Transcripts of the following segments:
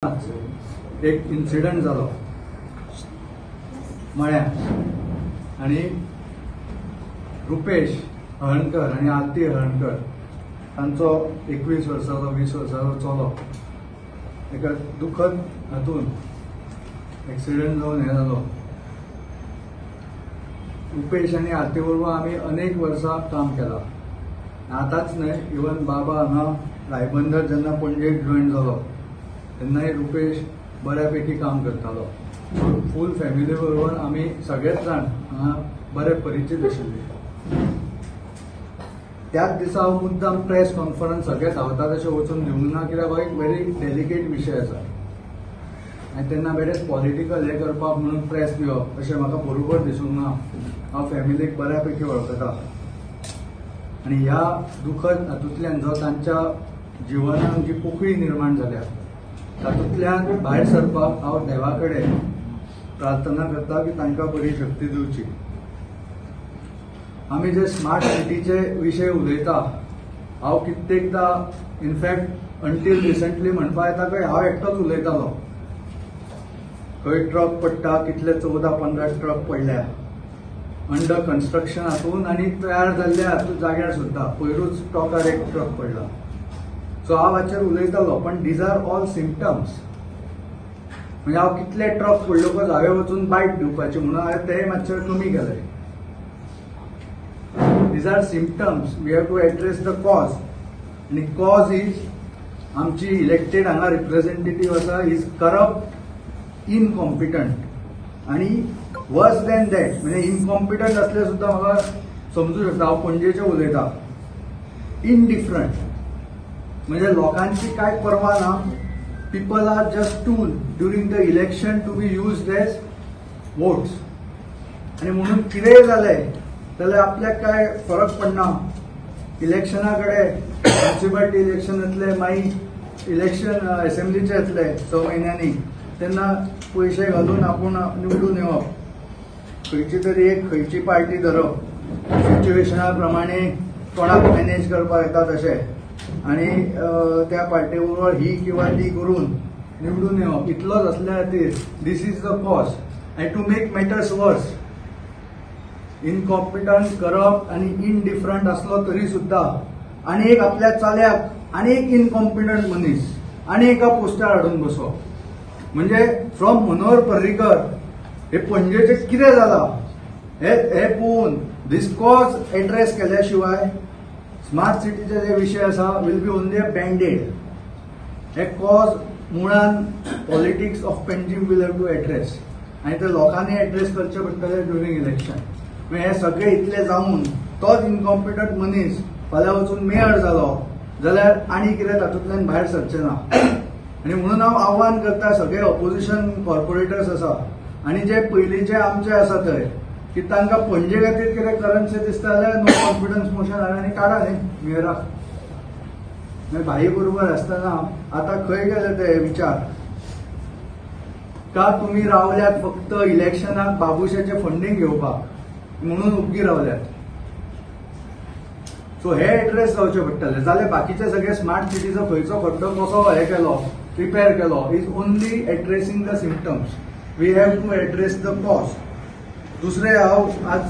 एक इन्सिडंट जालो मळ्या आनी रुपेश हळणकर आनी आरती हळणकर तांचो 21 वर्साचो 20 वर्साचो चलो एका दुखद हातून एक्सिडंट जावन हें जालो. रुपेश आनी आरती बरोबर आमी अनेक वर्सां काम केलां. आतांच न्हय, इवन बाबा हांगा रायबंदर जेन्ना पणजेक जॉयन जालो तेन्नाय रुपेश बऱ्यापैकी काम करतालो. फूल फॅमिली बरोबर आमी सगळेच जाण हांगा बरे परिचित आशिल्ले. त्याच दिसा हांव मुद्दाम प्रेस कॉन्फरन्स सगळे धांवता तशें वचून दिवंक ना, कित्याक हो एक व्हेरी डेलिकेट विशय आसा आनी तेन्ना बेठेच पॉलिटिकल हें करपाक म्हणून प्रेस दिवप अशें म्हाका बरोबर दिसूंक ना. हांव फॅमिलीक बऱ्यापैकी वळखता आनी ह्या दुखद हातूंतल्यान जो तांच्या जिवनान जी पोकळी निर्माण जाल्या तातूंतल्यान भायर सरपाक हांव देवा कडेन प्रार्थना करता की तांकां बरी शक्ती दिवची. आमी जे स्मार्ट सिटीचे विशय उलयता, हांव कित्येकदा इनफॅक्ट अंटील रिसंटली म्हणपा येता खंय हांव एकटोच उलयतालो. खंय ट्रक पडटा, कितले 14-15 ट्रक पडल्या अंडर कन्स्ट्रक्शन हातून आनी तयार जाल्ल्या हातून जाग्यार सुद्दां पयरूच टोकार एक ट्रक पडला. सो हांव हाचेर उलयतालो, पण these are all symptoms. म्हणजे हांव कितले ट्रक पडलो हांवें वचून बायट दिवपाची म्हणून हांवें तेय मातशें कमी केलें. These are symptoms, we have to address the cause. आनी कॉज is आमची इलेक्टेड हांगा रिप्रेझेंटेटीव आसा is corrupt, incompetent आनी वर्स दॅन that. म्हणजे इनकॉम्पिटंट असले सुद्दां म्हाका समजू शकता, हांव पणजेचें उलयता. इनडिफरंट म्हणजे लोकांची काय पर्वा ना. People are just tool during the election to be used as votes. आनी म्हणून कितेंय जालें जाल्यार आपल्याक काय फरक पडना. इलेक्शना कडेन म्युनिसिपालिटी इलेक्शन येतलें, मागीर इलेक्शन असेंब्लीचें येतलें 6 म्हयन्यांनी, तेन्ना पयशे घालून आपूण निवडून येवप, खंयची तरी एक खंयची पार्टी धरप, सिच्युएशना प्रमाणे कोणाक मॅनेज करपाक येता तशें, आनी त्या पार्टी बरोबर ही किंवा ती करून निवडून येवप, इतलोच असल्या खातीर this is the cause. आनी to make matters worse, incompetent, corrupt आनी इनडिफरंट आसलो तरी सुद्दां आनी एक आपल्या चल्याक आनी एक इनकॉम्पिटंट मनीस आनी एका पोस्टार हाडून बसोवप. म्हणजे फ्रॉम मनोहर पर्रीकर हे पणजेचें कितें जालां हे पळोवन these cause address केल्या शिवाय स्मार्ट सिटीचे जे विशय आसा will be only a bandaid. हे cause मुळान politics of Panjim will have to address आनी ते लोकांनी एड्रेस करचे पडटले ड्युरींग इलेक्शन. हे सगळे इतले जावन तोच इनकॉम्पिटंट मनीस फाल्यां वचून मेयर जालो जाल्यार आनी कितें तातूंतल्यान भायर सरचें ना. आनी म्हणून हांव आव्हान करता सगळे ऑपोजिशन कॉर्पोरेटर्स आसा आनी जे पयलींचे आमचे आसा थंय की तांकां पणजे खातीर कितें करनशें दिसता जाल्यार नो कॉन्फिडन्स मोशन हाड आनी काडा न्ही मेयराक. मागीर भाई बरोबर आसतना आतां खंय गेले ते विचार का तुमी रावल्यात फक्त इलेक्शनाक बाबुशाचें फंडींग घेवपाक म्हणून उग्गी रावल्यात. सो हे एड्रेस जावचे पडटले. जाल्यार बाकीचे सगळे स्मार्ट सिटीचो खंयचो खड्डो कसो हे केलो, रिपेर केलो, is only addressing the symptoms. We have to address the cause. दुसरें, हांव आज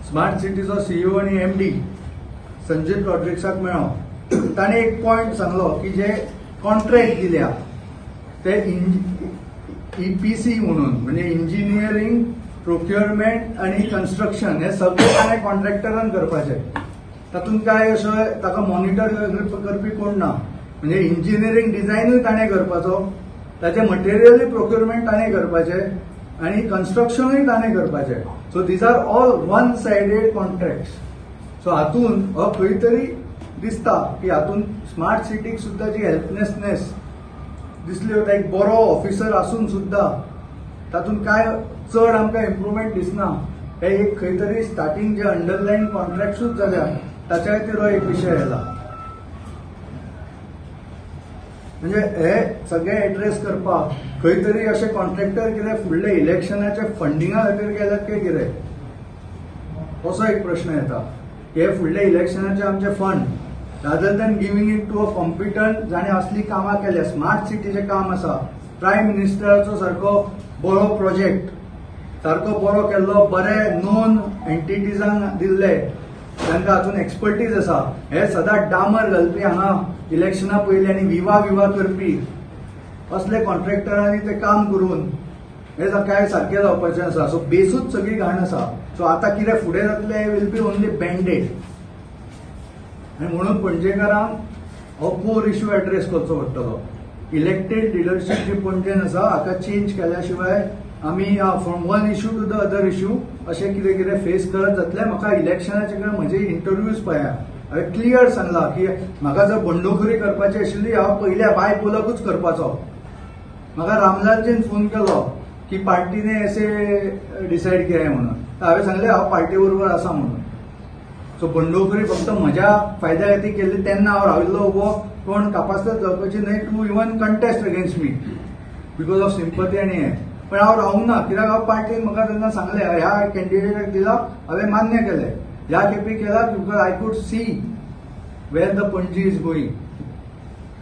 स्मार्ट सिटीचो सीईओ आनी एमडी संजीव रॉड्रिक्साक मेळ्ळो. ताणें एक पॉयंट सांगलो की जे कॉन्ट्रॅक्ट दिल्या ते ईपीसी म्हणून, म्हणजे इंजिनियरींग, प्रोक्युरमेंट आनी कन्स्ट्रक्शन हे सगळे ताणें कॉन्ट्रॅक्टरान करपाचें. तातूंत काय अशें ताका मॉनिटर करपी कोण ना. म्हणजे इंजिनियरींग डिझायनूय ताणें करपाचो, ताचें मटेरियलूय प्रोक्युरमेंट ताणें करपाचें आनी कन्स्ट्रक्शनूय ताणें करपाचें. So these are all one sided contracts. So हातून हो खंय तरी दिसता की हातून स्मार्ट सिटीक सुद्दां जी हेल्पलेसनेस दिसली वता, एक बरो ऑफिसर आसून सुद्दां तातूंत काय चड आमकां इम्प्रुवमेंट दिसना. हे एक खंय तरी स्टार्टींग जे अंडरलायन कॉन्ट्रॅक्टसूच जाल्या ताच्या खातीर हो एक विशय आयला. म्हणजे हे सगळे एड्रेस करपाक खंय तरी अशे कॉन्ट्रॅक्टर कितें फुडले इलेक्शनाच्या फंडिंगा खातीर गेल्यात काय कितें असो एक प्रश्न येता. हे फुडले इलेक्शनाचे आमचे fund rather than giving it to a competent जाणें असली कामां केल्या, स्मार्ट सिटीचें काम आसा प्रायम मिनिस्टराचो सारको बरो प्रोजेक्ट, सारको बरो केल्लो, बरे नोन एंटिटीजांक दिल्ले, तांकां हातून एक्सपर्टीज आसा. हे सदांच डामर घालपी हांगा इलेक्शना पयलीं आनी विवा विवा करपी असले कॉन्ट्रॅक्टरांनी ते काम करून हे काय सारकें जावपाचें आसा. सो बेसूच सगळी घाण आसा. सो आतां कितें फुडें जातलें will be only Band-Aid. आनी म्हणून पणजेकारांक हो कोर इश्यू एड्रेस करचो पडटलो. इलेक्टेड लिडरशीप जी पणजेन आसा हाका चेंज केल्या शिवाय आमी from one issue to the other issue अशें कितें कितें फेस करत जातलें. म्हाका इलेक्शनाचे कडेन म्हजे इंटरव्यूज पळया, हांवें क्लियर सांगलां की म्हाका जर बंडखोरी करपाची आशिल्ली हांव पयल्या बाय पोलाकूच करपाचो. म्हाका रामलालजीन फोन केलो की पार्टीने अशें डिसायड केलें म्हणून, हांवें सांगलें हांव पार्टी बरोबर आसा म्हणून. सो बंडखोरी फक्त म्हज्या फायद्या खातीर केल्ली तेन्ना हांव राविल्लो उबो, कोण कापास्ताद जावपाची न्हय to even contest against me because of sympathy आनी हें. पण हांव रावूंक ना कित्याक हांव पार्टीन म्हाका तेन्ना सांगलें ह्या कॅन्डिडेटाक दिला, हांवें मान्य केलें. ह्या खेपे केला because I could see where the Panaji is going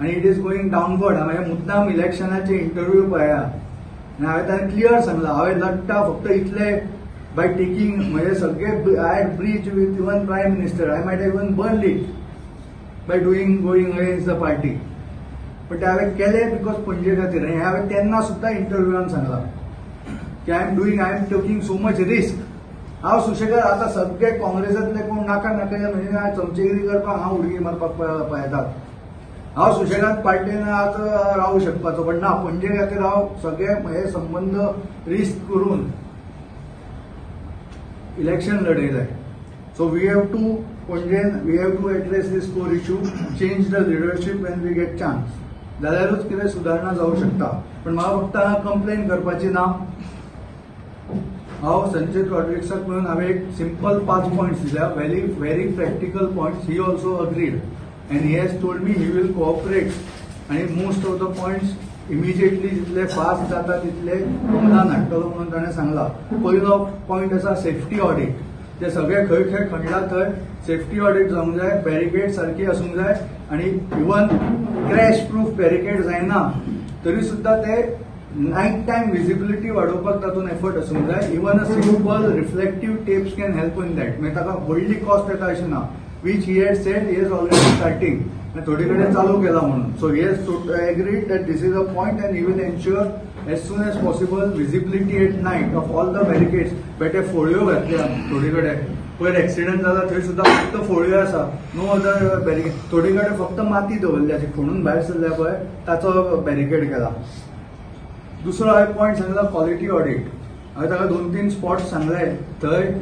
आनी it is going downward. हांवें मुद्दाम इलेक्शनाचे इंटरव्यू पळया आनी हांवें ताणें क्लियर सांगलां हांवें लडटा फक्त इतले बाय टेकिंग म्हजे सगळे I had breach with even prime minister, I might even burn it by doing going against the party. पण ते हांवें केलें because Panaji खातीर. आनी हांवें तेन्ना सुद्दां इंटरव्यूआन सांगलां की I am doing, I am taking so much risk. हांव सुशेगाद आतां सगळे काँग्रेसांतले कोण नाका नाका म्हणजे चमचेगिरी करपाक हांव उडकी मारपाक पळयतात. हांव सुशेगाद पार्टीन आतां रावूं शकपाचो, पण ना, पणजे खातीर हांव सगळे म्हजे संबंद रिस्क करून इलेक्शन लढयलें. सो we have to पणजेन we have to address this core issue, change the leadership when we get chance, जाल्यारूच कितें सुदारणा जावं शकता. पण म्हाका फक्त कंप्लेन करपाची ना. हांव संचित रॉड्रिक्साक म्हणून हांवें एक सिंपल 5 पॉयंट्स दिल्या, very very practical points. He also agreed and he has told me he will cooperate आनी most of the points immediately जितले फास्ट जाता तितले अंमलान हाडटलो म्हणून ताणें सांगलां. पयलो पॉयंट आसा सेफ्टी ऑडिट. ते सगळे खंय खंय खणला थंय सेफ्टी ऑडिट जावंक जाय, बॅरिकेड सारकी आसूंक जाय आनी इवन क्रॅश प्रूफ बॅरिकेड जायना तरी सुद्दां ते नायट टायम विजिबिलिटी वाडोवपाक तातूंत एफर्ट आसूंक जाय. Even a simple reflective tapes can help in that. मागीर ताका व्हडली कॉस्ट येता अशें ना, which he had said he is already starting, थोडे कडेन चालू केला म्हणून. So he has agreed that this is a point and he will ensure as soon as possible visibility at night of all the barricades. बेटे फोळयो घातल्या थोडे कडेन, पयर एक्सिडंट जाला थंय सुद्दां फक्त फोळयो आसा, नो अदर बॅरिकेड. थोडे कडेन फक्त माती दवरल्या, जी खणून भायर सरल्या पळय ताचो बॅरिकेड केला. दुसरो हांवें पॉयंट सांगला क्वॉलिटी ऑडिट. हांवें ताका 2-3 स्पॉट्स सांगले थंय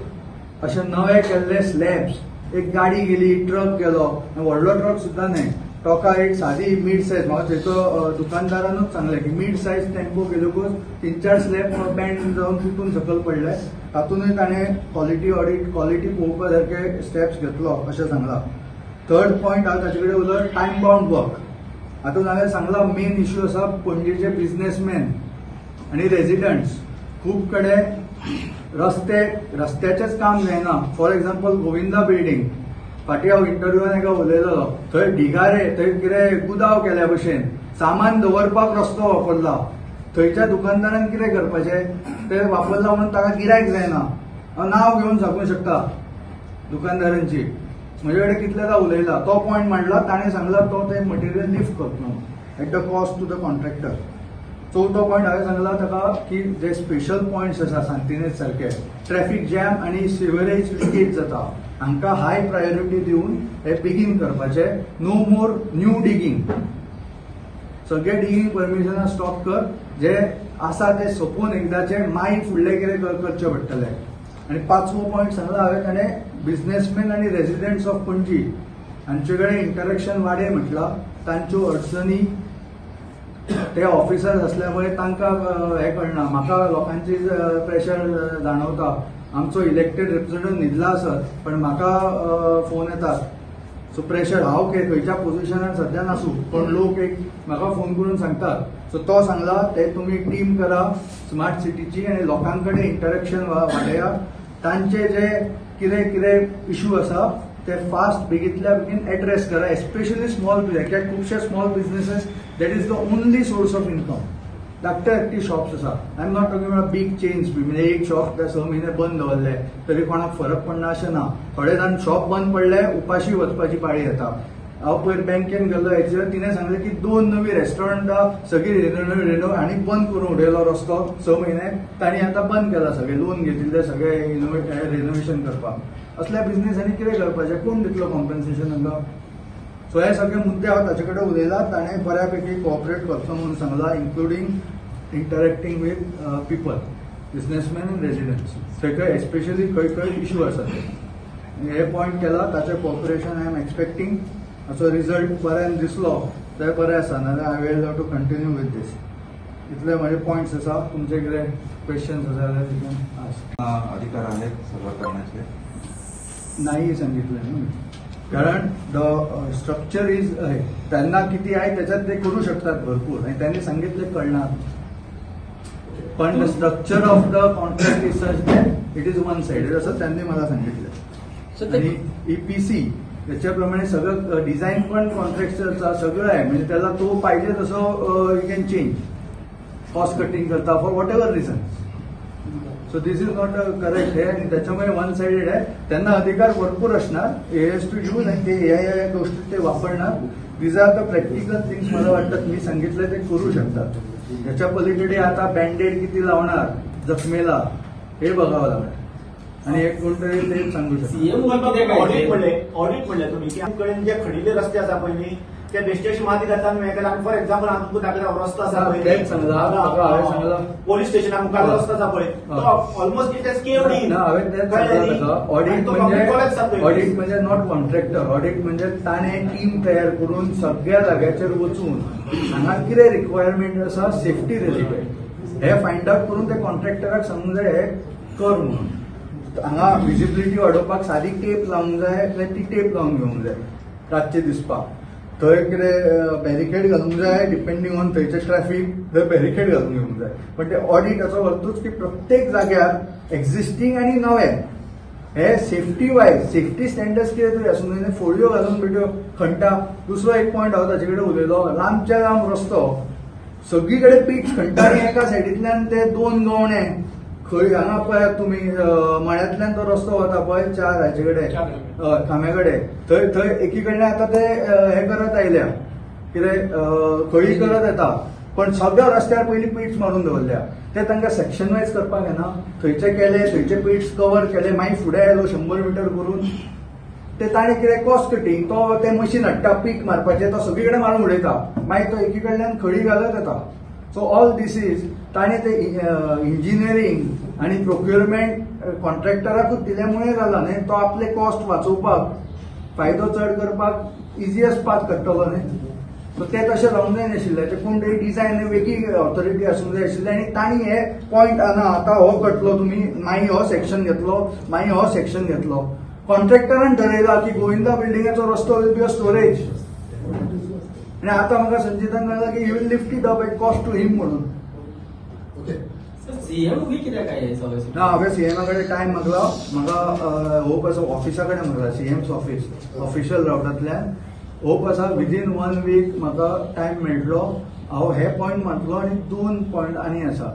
अशे नवे केल्ले स्लॅब्स, एक गाडी गेली, ट्रक गेलो, व्हडलो ट्रक सुद्दां न्हय, टोका एक सादी मिड सायज, म्हाका थंयचो दुकानदारानूच सांगलें की मिड सायज टेम्पो गेलकूच 3-4 स्लॅब बँड जावन तुटून सकयल पडले. तातूंतय ताणें क्वॉलिटी ऑडिट, क्वॉलिटी पळोवपा सारके स्टेप्स घेतलो अशें सांगलां. थर्ड पॉयंट हांव ताचे कडेन उलयलो टायम बाउंड वर्क. हातूंत हांवें सांगलां मेन इश्यू आसा पणजेचे बिजनेसमॅन आनी रेजिडंट्स. खूब कडेन रस्त्याचेंच काम जायना. फॉर एक्झाम्पल गोविंदा बिल्डींग, फाटीं हांव इंटरव्यूआन एका उलयलेलो, थंय ढिगारे, थंय कितें गुदांव केल्या भशेन सामान दवरपाक रस्तो वापरला. थंयच्या दुकानदारान कितें करपाचें, ते वापरला म्हणून ताका गिरायक जायना. हांव नांव घेवन सांगूंक शकता दुकानदारांची, म्हजे कडेन कितलेदा उलयला. तो पॉयंट मांडला, ताणें सांगला तो तें मटेरियल लिफ्ट करतलो at the cost to the contractor. चवथो पॉयंट हांवें सांगला ताका की जे स्पेशल पॉयंट्स आसा सांतिनेज सारके, ट्रॅफिक जॅम आनी सिवरेज लिकेज जाता, हांकां हाय प्रायोरिटी दिवन हे बेगीन करपाचें. नो मोर न्यू डिगींग, सगळे डिगींग परमिशनां स्टॉप कर, जे आसा ते सोंपोवन एकदाचें मागीर फुडलें कितें करचें पडटलें. आनी 5वो पॉयंट सांगला हांवें ताणें बिजनेसमॅन आनी रेजिडंट्स ऑफ पणजी हांचे कडेन इंटरेक्शन वाडय म्हटलां. तांच्यो अडचणी ते ऑफिसर्स असल्यामुळे तांकां हें कळना, म्हाका लोकांची प्रेशर जाणवता. आमचो इलेक्टेड रिप्रेझेंटेटिव्ह न्हिदला आसत पण म्हाका फोन येतात. सो प्रेशर, हांव खंयच्या पोजिशनान सद्या नासूं पण लोक एक म्हाका फोन करून सांगतात. सो तो सांगला ते तुमी टीम करा स्मार्ट सिटीची आनी लोकां कडेन इंटरेक्शन वाडया, तांचे जे कितें कितें इश्यू आसा ते फास्ट बेगीतल्या बेगीन एड्रेस करा, एस्पेशली स्मॉल बिजनेस, कित्याक खुबशे small businesses that is the only source of income. धाकटे धाकटी शॉप्स आसा. I am not talking about big chains बी, म्हणजे एक शॉप 6 महिने बंद दवरले तरी कोणाक फरक पडना अशें ना. थोडे जाण शॉप बंद पडले उपाशी वचपाची पाळी येता. हांव पयर बँकेन गेल्लो एक्चुअली तिणें सांगलें की 2 नवी रेस्टॉरंटां सगळीं रिनो आनी बंद करून उडयलो रस्तो 6 महिने तांणी आतां बंद केला, सगळे लोन घेतिल्ले सगळे रिनोवेशन करपाक. असल्या बिझनेसांनी कितें करपाचें, कोण दितलो कॉम्पन्सेशन हांगा? सो हे सगळे मुद्दे हांव ताचे कडेन उलयला, ताणें बऱ्या पैकी कॉपरेट करचो म्हणून सांगला, including interacting with people, businessman and residents. थंय खंय एस्पेशली खंय खंय इशू आसा ते हे पॉयंट केला, ताचें कॉपरेशन I am expecting. हाचो रिजल्ट बऱ्यान दिसलो जाल्यार बरें आसा, नाजाल्यार I will have to continue with this. इतले म्हजे पॉयंट्स आसा. तुमचे कितें क्वेश्चन्स आसा जाल्यार you can ask. अधिकार आहेत सगळं करण्याचे नाही सांगितलं न्हू, कारण the structure is त्यांना किती आहे त्याच्यात ते करू शकतात भरपूर आणि त्यांनी सांगितले कळणार, पण the structure of the contract is such that it is one sided असं त्यांनी मला सांगितलं. आणि ईपीसी त्याच्याप्रमाणे सगळं डिझाईन पण कॉन्ट्रॅक्टरचा सगळं आहे, म्हणजे त्याला तो पाहिजे तसं you can change, cost cutting करता for whatever reason. So this is not a correct हे, आणि त्याच्यामुळे वन साइडेड आहे. त्यांना अधिकार भरपूर असणार एस टू यूज आणि ते ह्या ह्या गोष्टी ते वापरणार. These are the practical things मला वाटतात मी सांगितलं ते करू शकतात. त्याच्या पलीकडे आता बँडेड किती लावणार जखमेला हे बघावं लागणार आणि एक कोणतरी ते सांगू शकतो. ऑडिट म्हणले तुम्ही की आमचे जे खणिल्ले रस्ते आसा पयलीं ते बेश्टेशी माती घातला आनी हें केलां. फॉर एक्झाम्पल हांव तुमकां दाखयता रस्तो आसा पळय, सांगला पोलीस स्टेशना मुखार रस्तो आसा पळय, तो almost it has caved in. हांवें तेच सांगला, ऑडिट म्हणजे ऑडिट म्हणजे not contractor, audit म्हणजे ताणें टीम तयार करून सगळ्या जाग्याचेर वचून हांगा कितें रिक्वायरमेंट आसा सेफ्टी रिलेटेड हे फायंड आवट करून ते कॉन्ट्रॅक्टराक सांगूंक जाय हे कर म्हणून. हांगा विजिबिलिटी वाडोवपाक सादी टेप लावंक जाय जाल्यार ती टेप लावन घेवंक जाय रातचे दिसपाक. थंय कितें बॅरिकेड घालूंक जाय डिपेंडींग ऑन थंयचें ट्रॅफिक थंय बॅरिकेड घालून घेवंक जाय. पण ते ऑडिटाचो अर्थूच की प्रत्येक जाग्यार एक्झिस्टींग आनी नवे हे सेफ्टी वायज सेफ्टी स्टँडर्ड्स कितें तरी आसूंक जाय. फोडयो घालून बेट्यो खणटा. दुसरो एक पॉयंट हांव ताचे कडेन उलयलो, लांबच्या लांब रस्तो सगळी कडेन पीच खणटा आनी एका सायडींतल्यान ते 2 गवणे खंय हांगा पळयात तुमी मळ्यांतल्यान तो रस्तो वता पळय 4 हाचे कडेन खांब्या कडेन थंय थंय एकी कडल्यान आतां ते हे करत आयल्या कितें खळी करत येता, पण सगळ्या रस्त्यार पयलीं पीट्स मारून दवरल्या. ते तांकां सेक्शन वायज करपाक येना, थंयचे केले थंयचे पीट्स कवर केले, मागीर फुडें आयलो 100 मिटर करून ते ताणें कितें कॉस्ट कटींग तो ते मशीन हाडटा पीक मारपाचें, तो सगळी कडेन मारून उडयता, मागीर तो एकी कडल्यान खळी घालत येता. सो ऑल these is ताणें ते इंजिनियरींग आनी प्रोक्युरमेंट कॉन्ट्रॅक्टराकूच दिल्यामुळे जाला न्ही, तो आपले कॉस्ट वाचोवपाक फायदो चड करपाक इजिएस्ट पाथ काडटलो न्ही. सो ते तशें जावंक जायनाशिल्लें, ते कोण तरी डिझायन वेगळी ऑथॉरिटी आसूंक जाय आशिल्लें आनी तांणी हे पॉयंट ना आतां हो कटलो तुमी, मागीर हो सेक्शन घेतलो, मागीर हो सेक्शन घेतलो. कॉन्ट्रॅक्टरान ठरयला की गोविंदा बिल्डिंगाचो रस्तो will be a storage, आनी आतां म्हाका संजितान सांगला की he will lift it up at cost to him म्हणून. ना हांवें सीएमा कडेन टायम मागला, म्हाका होप आसा ऑफिसा कडेन मागला, सीएम्स ऑफिस ऑफिशियल रावटांतल्यान होप आसा विदीन 1 वीक म्हाका टायम मेळटलो. हांव हे पॉयंट मारतलो आनी 2 पॉयंट आनी आसा.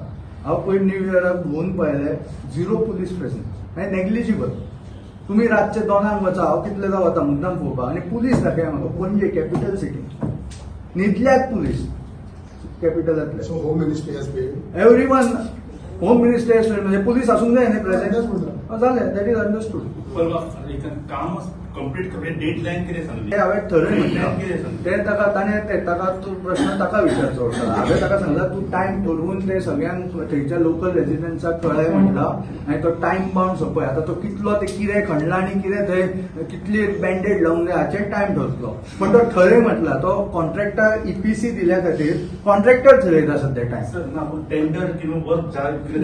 हांव पयर न्यू इयराक भोंवून पळयलें, 0 पुलीस प्रेझन्स, मागीर नेग्लिजिबल. तुमी रातचे 2 वचा, हांव कितलेदा वता मुद्दाम पळोवपाक आनी पुलीस दाखय म्हाका पणजे कॅपिटल सिटी न्हिदल्यात पुलीस कॅपिटलांतले. So home ministry has paid everyone, home ministry has paid म्हणजे पुलीस आसूंक जाय न्ही प्रेझेंट, जालें, that is understood. काम कंप्लीट करपी डेडलायन कितें सांगली हांवें ठरय म्हणलें ते ताका, ताणें ताका तूं प्रश्न ताका विचारचो पडटा. हांवें ताका सांगला तूं टायम ठरोवन ते सगळ्यांक थंयच्या लोकल रेजिडंट्साक कळय म्हणटा आनी तो टायम बाउंड सोंपय. आतां तो कितलो ते कितें खणला आनी कितें थंय कितली बँडेड लावंक जाय हाचेर टायम ठरतलो, पण तो ठरय म्हटला. तो कॉन्ट्रॅक्टर ईपीसी दिल्या खातीर कॉन्ट्रॅक्टर ठरयता सद्या टायम. टेंडर किंवा वर्क कितें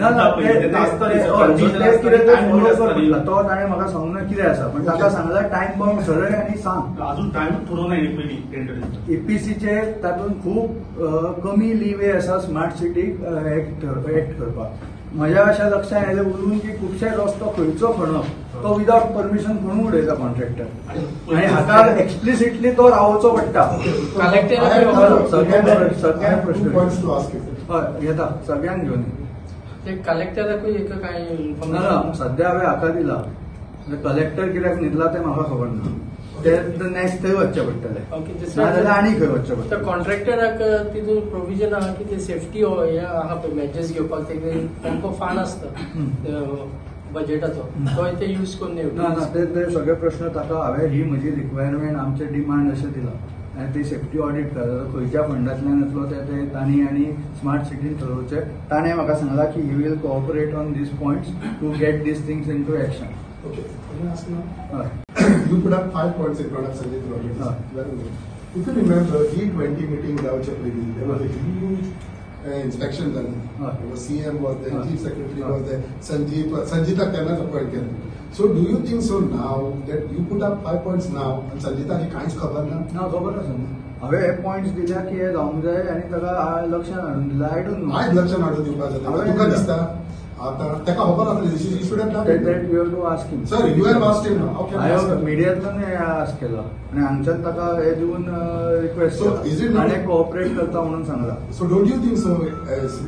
तो ताणें म्हाका सांगूंक ना कितें आसा, पण ताका सांगला टायम बाउंड ठरय आनी सांग. अजून टायम ठरोवंक ना पयलीं टेंडर ईपीसीचे तातूंत खूब कमी लिवे आसा स्मार्ट सिटीक एक्ट करपाक. म्हज्या अशा लक्षात आयलें उरून की खुबशे रस्तो खंयचो खणप तो विदाउट परमिशन खणून उडयता कॉन्ट्रॅक्टर, आनी हाका एक्सप्लिसिटली तो रावचो पडटा. सगळ्या प्रश्न. हय येता सगळ्यांक घेवन. ते कलेक्टराकूय एक काय ना सद्या हांवें हाका दिला, कलेक्टर कित्याक न्हिदला तें म्हाका खबर ना, ते नेक्स्ट थंय वचचें पडटलें नाजाल्यार आनी खंय वचचें पडटलें. कॉन्ट्रॅक्टराक तितून प्रोविजन आहा की ते सेफ्टी हे आहा पळय मॅचेस घेवपाक ते तांकां फांड आसता बजेटाचो, तो ते यूज करून. ना ना ते सगळे प्रश्न ताका हांवें ही म्हजी रिक्वायरमेंट आमचे डिमांड अशें दिला आनी ती सेफ्टी ऑडिट करता खंयच्या फंडांतल्यान येतलो ते तांणी आनी स्मार्ट सिटीन ठरोवचें. ताणें म्हाका सांगलां की he will cooperate on these points to get these things into action. Okay, can I ask now? You put up 5 points in front of Sanjit Rodrigues. Very good. If you remember, G20 meeting जावचे पयलीं there was a huge inspection done. There was CM was there, Chief Secretary was there, Sanjita तेन्नाच appoint केलें. So do you think so now that you put up 5 points now and Sanjitaची कांयच खबर ना? ना खबर आसा न्हू. हांवें हे पॉयंट्स दिल्या की हे जावंक जाय आनी ताका लक्षान हाडून दिलां. I don't know. आयज लक्षान हाडून दिवपाक जाता तुका दिसता आतां ताका खबर आसली. You should have done that. You have to ask him. Sir, you have asked him. How can I ask? मिडियांतल्यान हें आस्क केलां आनी हांगच्यान ताका हें दिवन रिक्वेस्ट केला आनी कोऑपरेट करता म्हणून सांगलां. So don't you think so,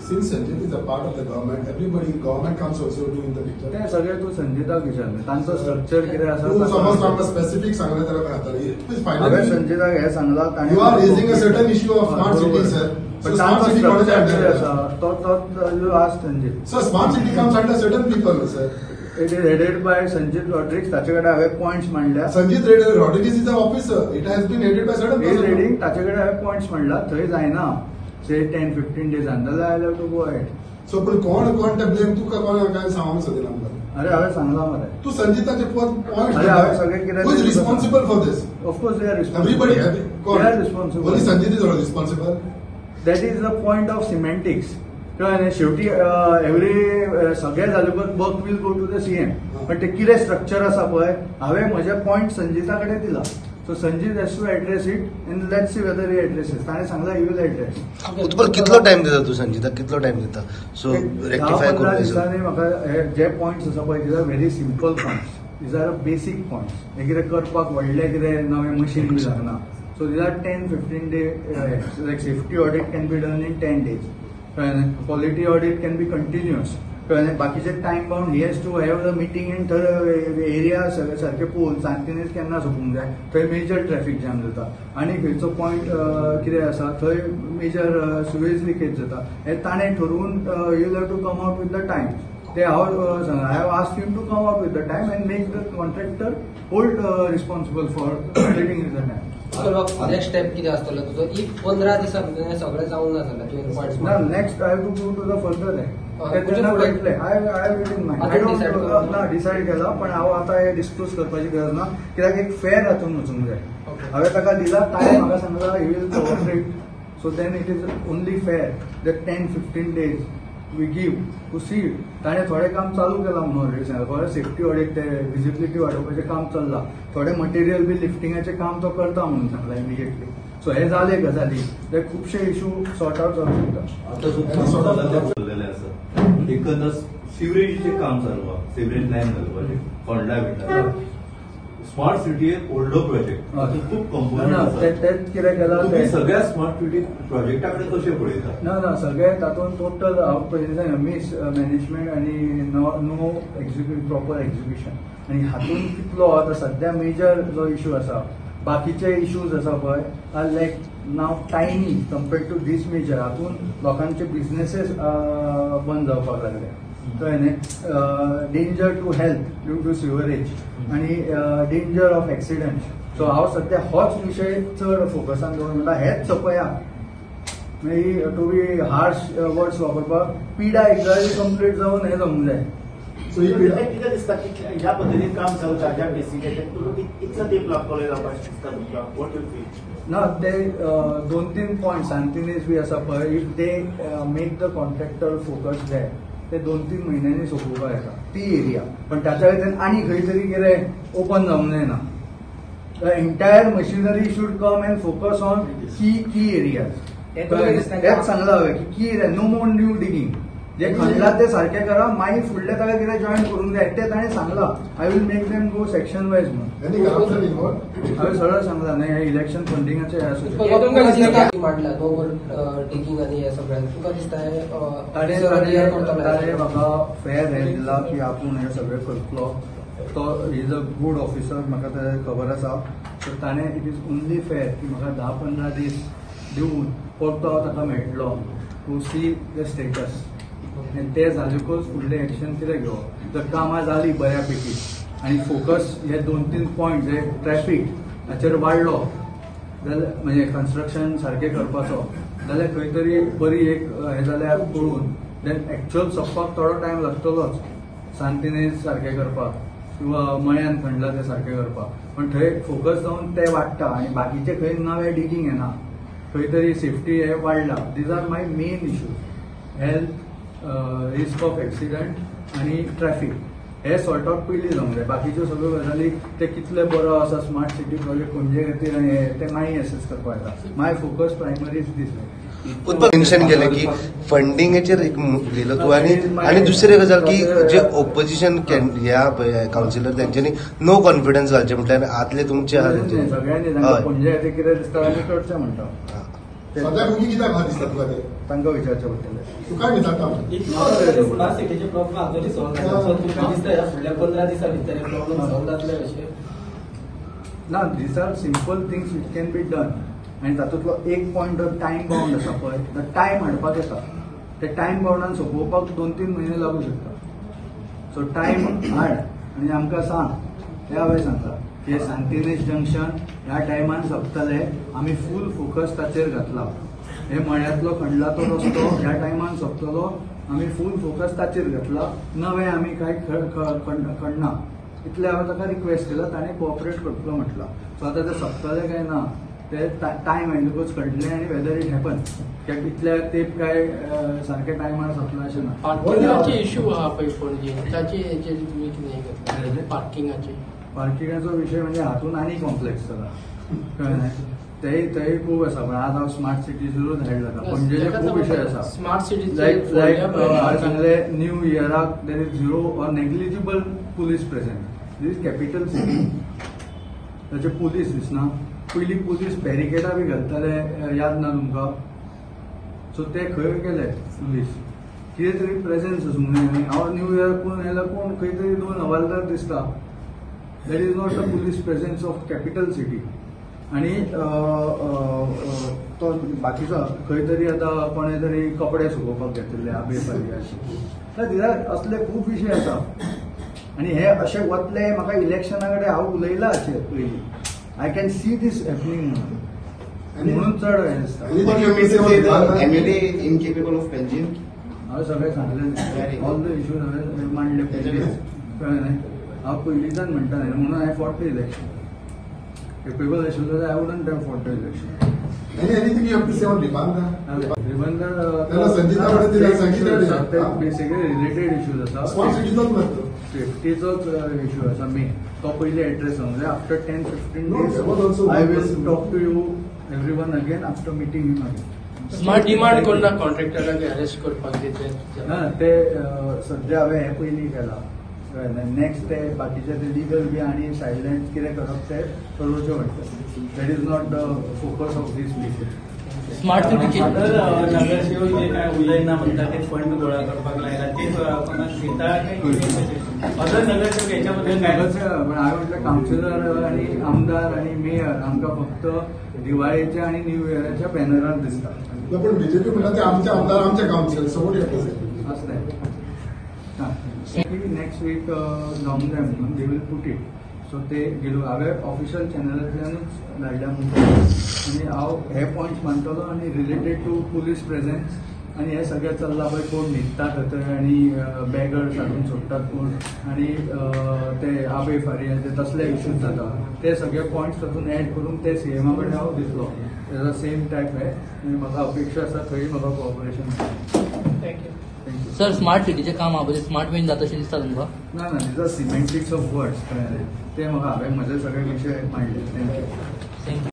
since Sanjit is a part of the government, everybody government comes also to in the picture. तें सगळें तूं संजीताक विचारलें, तांचो स्ट्रक्चर कितें आसा. तूं समज आमकां स्पेसिफीक सांगलें जाल्यार कळटा. हांवें संजीताक हें सांगलां. You are raising a certain issue of smart city sir. But तांचो स्ट्रक्चर कितें आसा तो you ask Sanjit. Sir, smart city comes under certain people sir. It is headed by Sanjit Rodrigues. ताचे कडेन हांवें पॉयंट्स मांडल्या. Sanjit Rodrigues is a officer. It has been headed by certain person. Heading ताचे कडेन हांवें points मांडला. थंय जायना से 10-15 डेजान जाल्यार I have to go ahead. So पूण कोण कोण ते ब्लेम तुका कोण काय सांगूंक सोदिना आमकां. अरे हांवें सांगलां मरे. तूं संजिताचे पॉयंट्स. अरे हांवें सगळें कितें. Who is responsible for this? Of course they are responsible. Everybody they are responsible. Only Sanjit is responsible. That is the point of semantics. कळ्ळें शेवटी एवरी सगळें जाले उपरांत work will go to the CM. पण ते कितें structure आसा पळय हांवें म्हजे पॉयंट संजिता कडेन दिला. So Sanjit has to address it and let's see whether he addresses. ताणें सांगलां he will address. Utpal कितलो टायम दिता तूं संजिताक? कितलो टायम दिता सो रेक्टिफाय करून? 10-15 दिसांनी म्हाका जे पॉयंट्स आसा पळय these are very simple points, these are basic points. हे कितें करपाक व्हडलें कितें नवें मशीन बी लागना. So these are 10-15 days, like safety audit can be done in 10 days. Quality audit can be continuous. बाकीचे time bound he has to have the meeting in area सारखे पळोवन सांतिनेज केन्ना सोंपूंक जाय, थंय मेजर ट्रॅफिक जॅम जाता आनी खंयचो पॉयंट कितें आसा थंय मेजर सुवेज लिकेज जाता. हें ताणें ठरोवन you have to come out with the time. ते हांव I have asked him to come out with the time and make the contractor hold responsible for completing the time. Next step कितें आसतलो तुजो? If 15 दिसां भितर सगळें जावंक ना जाल्यार तुवें पॉयंट्स ना next I have to go to the further. तेन्ना कळटलें. I have it in mind. I don't ना डिसायड केला पण हांव आतां हें डिस्क्लोज करपाची गरज ना कित्याक एक फेर हातून वचूंक जाय. हांवें ताका दिला ताणें म्हाका सांगला he will cooperate. So then it is only fair that 10-15 days we give to see. ताणें थोडें काम चालू केलां म्हणून ऑलरेडी सांगलां. थोडें सेफ्टी ऑडिट ते विजिबिलिटी वाडोवपाचें काम चल्लां, थोडें मटेरियल बी लिफ्टिंगाचें काम तो करता म्हणून सांगलां इमिजिएटली. सो हे जाले गजाली ते खुबशे इशू सॉर्ट आवट जावंक शकता. आतां सुद्दां चल्लेलें आसा एकंदर सिवरेजीचें काम चालू आसा, सिवरेज लायन घालपाचें फोंडा बिंडा. स्मार्ट सिटी एक व्हडलो प्रोजेक्ट, खूब कंपोनंट आसा. तेच कितें केलां तुमी सगळ्या स्मार्ट सिटी प्रोजेक्टा कडेन कशें पळयता? ना ना सगळे तातूंत टोटल हांव पयलीं सांगलें मिस मॅनेजमेंट आनी नो प्रॉपर एक्झिक्युशन. आनी हातूंत कितलो आतां सद्या मेजर जो इशू आसा, बाकीचे इश्यूज आसा पळय are like now tiny compared to this major. हातूंत लोकांचे बिझनेसेस बंद जावपाक लागले. कळ्ळें न्ही? Danger to health due to sewerage आनी डेंजर ऑफ एक्सिडंट. सो हांव सद्या होच विशय चड फोकसान दवरून म्हणटा हेच सोंपया. मागीर टू बी हार्श वर्ड्स वापरपाक पिडा एकदां कंप्लीट जावन हें जावंक जाय. कितें दिसता की ह्या पद्दतीन काम चलता ज्या बेसिकाचेर इतलो तेंप लागतलो जावपाक दिसता तुमकां? What you feel? ना ते 2-3 पॉयंट सांतिनेज बी आसा पळय, if they make the contractor focus that ते 2-3 म्हयन्यांनी सोंपोवपाक येता ती एरिया. पण ताच्या वयल्यान आनी खंय तरी कितें ओपन जावंक जायना. The entire machinery should come and focus on key key areas. हेंच सांगलां हांवें की key area, no more new digging. जे खणला ते सारकें करा, मागीर फुडले ताका कितें जॉईन करूंक जाय ते ताणें सांगलां. I will make them go section wise म्हणून हांवें सरळ सांगलां. न्ही, हे इलेक्शन फंडिंगाचें हें आसूं. मांडला ओव्हर टेकिंग आनी हे सगळ्यांक तुका दिसता ताणें म्हाका फेर हें दिलां की आपूण हें सगळें करतलो. तो is a good officer, म्हाका तें खबर आसा. सो ताणें it is only fair की म्हाका 10-15 दीस दिवन परतो हांव ताका मेळटलो टू सी the status. आनी ते जालेकूच फुडलें एक्शन कितें घेवप. जर कामां जालीं बऱ्या पैकी आनी फोकस हे 2-3 पॉयंट जे ट्रॅफीक हाचेर वाडलो जाल्यार, म्हणजे कन्स्ट्रक्शन सारकें करपाचो जाल्यार खंय तरी बरी एक हें जाल्यार पळोवन देन एक्चुअल सोंपपाक थोडो टायम लागतलोच, सांतिनेज सारकें करपाक किंवा मळ्यान खणला ते सारकें करपाक. पण थंय फोकस जावन ते वाडटा आनी बाकीचे खंय नवे डिगींग येना, खंय तरी सेफ्टी हे वाडला. These are my main issues, health, risk of accident आनी ट्रॅफीक. हे सॉर्ट आउट पयलीं जावंक जाय. बाकीच्यो सगळ्यो गजाली ते कितले बरो आसा स्मार्ट सिटी प्रोजेक्ट पणजे खातीर आनी हे ते मागीर एसेस करपाक येता. My focus primary is this. Mention केलें की फंडिंगाचेर एक उलयलो तूं. आनी आनी दुसरी गजाल की जे ओपोजिशन ह्या कावन्सिलर तेंच्यांनी नो कॉन्फिडन्स घालचें म्हटल्यार आदले तुमचे सगळ्यांनी तांकां पणजे खातीर कितें दिसता आमी करचें म्हणटा. सद्या भुगी कित्याक भायर दिसता तुका ते तांकां विचारचें पडटलें. तूं काय विचारता? स्मार्ट सिटीचे प्रॉब्लम आजूनय सॉल्व जाता. सो तुमकां दिसता ह्या फुडल्या 15 दिसां भितर प्रॉब्लम सॉल्व जातले अशें ना? These are simple things which can be done. आनी तातूंतलो एक पॉयंट टायम बाउंड आसा पळय, तो टायम हाडपाक येता. ते टायम बाउंडान सोंपोवपाक 2-3 म्हयने लागू शकता. सो टायम हाड आनी आमकां सांग. ते हांवें सांगलां की सांतिनेज जंक्शन ह्या टायमान सोंपतले, आमी फूल फोकस ताचेर घातला. हे मळ्यांतलो खणला तो रस्तो ह्या टायमान सोंपतलो, आमी फूल फोकस ताचेर घातला. नवें आमी कांय खणना. इतलें हांवें ताका रिक्वेस्ट केला, ताणें कोऑपरेट करतलो म्हटलां. सो आतां तें सोंपतलें काय ना ते टायम आयलकूच कळटलें आनी वेदर it happen. कित्याक इतल्या तेंप काय सारक्या टायमार सोंपला अशें ना. पार्किंगाचे इशू आहा पळय पणजे, ताचे हेचेर तुमी कितें घेतला? पार्किंगाचे पार्किंगाचो विशय म्हणजे हातून आनी कॉम्प्लेक्स जाला, कळ्ळें? तेय खूब आसा. पण आज हांव स्मार्ट सिटीचेरूच हेड जाता. पणजेचे खूब विशय आसा स्मार्ट सिटी. लायक लायक हांवें सांगलें new इयराक there is zero or negligible police presence. This is capital city, ताचे पुलीस दिसना. पयलीं पुलीस बॅरिकेडां बी घालताले, याद ना तुमकां? सो ते खंय गेले पुलीस? कितें तरी प्रेझेन्स आसूंक जाय. हांव न्यू इयर पळोवन आयल्यार कोण खंय तरी 2 हवालदार दिसता. That is not the police presence of capital city. आनी तो बाकीचो खंय तरी आतां कोणें तरी कपडे सुकोवपाक घेतिल्ले आबे फारीया, असले खूब विशय आसा. आनी हे अशे वतले म्हाका इलेक्शना कडेन हांव उलयलां अशें पयलीं. I can see this happening म्हणून चड हें दिसता. हांवें सगळें सांगलें, ऑल the issues हांवें मांडले पयलींच, कळ्ळें न्ही? हांव पयलींच्यान म्हणटा न्ही, म्हणून हांवें फॉट the election. Capable आशिल्लो जाल्यार I wouldn't have fought the election. Ribandar basically related issues आसा, सेफ्टीचोच इश्यू आसा मेन. तो पयलीं एड्रेस जावंक जाय. After 10-15 days I will talk to you every one again after meeting him again. Smart demand करना कॉन्ट्रॅक्टराक arrest करपाक जाय ना ते सद्या हांवें हें पयलीं केलां. नेक्स्ट ते बाकीचे ते लिगल बी आनी सायलेंट कितें करप ते करोवचें पडटलें. That is not the focus of this meeting. Smart सिटीचे नगरसेवक जे काय उलयना म्हणटा ते फंड गोळा करपाक लायला ते कोणाक दिता काय अदर नगरसेवक हेच्याबद्दल काय? पण हांवें म्हटलें कावन्सिलर आनी आमदार आनी मेयर आमकां फक्त दिवाळेच्या आनी न्यू इयराच्या बॅनरार दिसता. पण बीजेपी म्हणटा ते आमचे आमदार आमचे कावन्सिलर सपोर्ट असलें नेक्स्ट वीक जावंक जाय म्हणून they will put it. So ते गेलो हांवें ऑफिशियल चॅनलांतल्यानूच धाडल्या म्हणटा आनी हांव हे पॉयंट्स मांडटलो आनी रिलेटेड टू पुलीस प्रेझेन्स आनी हे सगळें चल्लां पळय, कोण न्हिदता थंय आनी बेगर्स हाडून सोडटात कोण आनी ते आबे फारिया ते तसले इश्यूज जाता, ते सगळे पॉयंट्स तातूंत एड करून ते सीएमा कडेन हांव दितलो. तेजो सेम टायप हे आनी म्हाका अपेक्षा आसा थंय म्हाका cooperation. Thank you. Sir, smart सिटीचें काम आहा पळय, स्मार्ट वेन जाता अशें दिसता तुमकां? ना ना, these are semantics of words. कळ्ळें? ते म्हाका हांवें म्हजे सगळे विशय मांडले. Thank you. Thank you.